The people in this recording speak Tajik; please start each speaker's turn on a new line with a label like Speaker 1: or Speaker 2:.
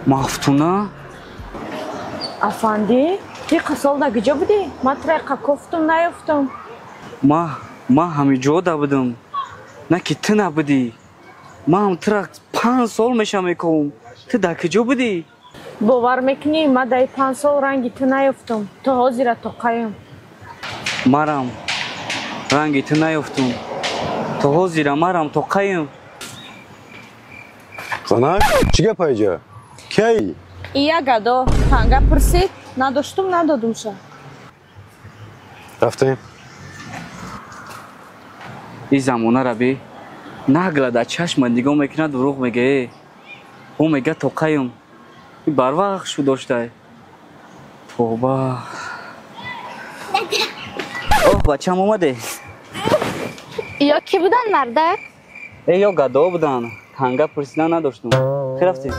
Speaker 1: Мафтуна?
Speaker 2: Афанди, ти қасол да куҷо будӣ? Ман тура қа кофтум, наёфтум.
Speaker 1: Ма ҳамиҷо да будам. На ки ту набудӣ. Ман тура 5 сол меша мековум. Ту дар куҷо будӣ?
Speaker 2: Бовар мекунӣ, ман даи 5 сол ранги ту наёфтум. То ҳозира тоқаем.
Speaker 1: Марам ранги ту наёфтум. То ҳозира марам тоқаем.
Speaker 3: Занак, чӣ гап айҷа? Кай?
Speaker 2: Ия гадо, танга пурсид, надоштум, надодумша.
Speaker 3: Рафтем.
Speaker 1: И замона би нагла дар чашма нигоҳ мекунад, дурӯғ мега. Ӯ мега тоқаем. Барвақт шу доштай. Тоба. Оҳ, бачам омаде.
Speaker 4: Ё кӣ будан, мардак?
Speaker 1: Э, ё гадо будан. Танга пурсидан, надоштум. Хе рафтем.